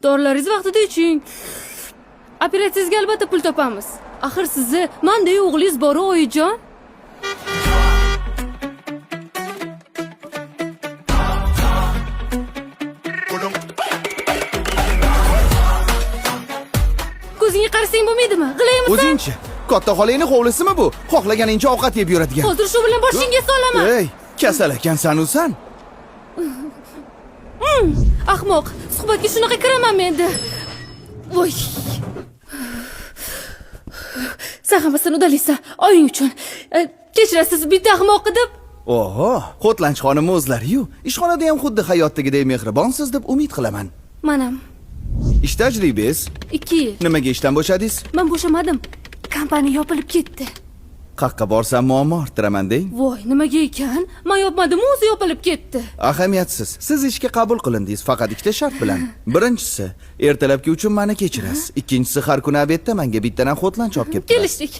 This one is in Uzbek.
Dorilaringizni vaqtida iching. Operatsiyangizga albatta pul topamiz. Axir sizni manday o'g'lingiz bor oyijon. Ko'zingga qarasang bo'lmaydimi? G'ilaymisan? O'zingchi, katta xolangni hovlisimi bu? Xohlaganingcha ovqat yeb yuradigan. Hozir shu bilan boshingga solaman. Ey, kasal ekansan u san. Ahmoq, suhbatga shunaqa kiramanmi endi? Voy. Sen hammasini udalaysan, oying uchun. Kechirasiz, bitta ahmoq deb. Oho, Xo'tlanch xonim o'zlari-yu, ishxonada ham xuddi hayotdagidek mehribonsiz deb umid qilaman. Manam Ish tajribangiz? 2 yil. Nimaga ishdan bo'shadingiz? Men bo'shamadim. Kompaniya yopilib ketdi. Qaqqa borsam muammo orttiraman deng. Voy, nimaga ekan? Men yopmadim, o'zi yopilib ketdi. Ahamiyatsiz. Siz ishga qabul qilindingiz faqat ikkita shart bilan. Birinchisi, ertalabki uchun meni kechirasiz. Ikkinchisi, har kuni obedda menga bittadan xo'tlanch olib kelib turasiz. Kelishdik.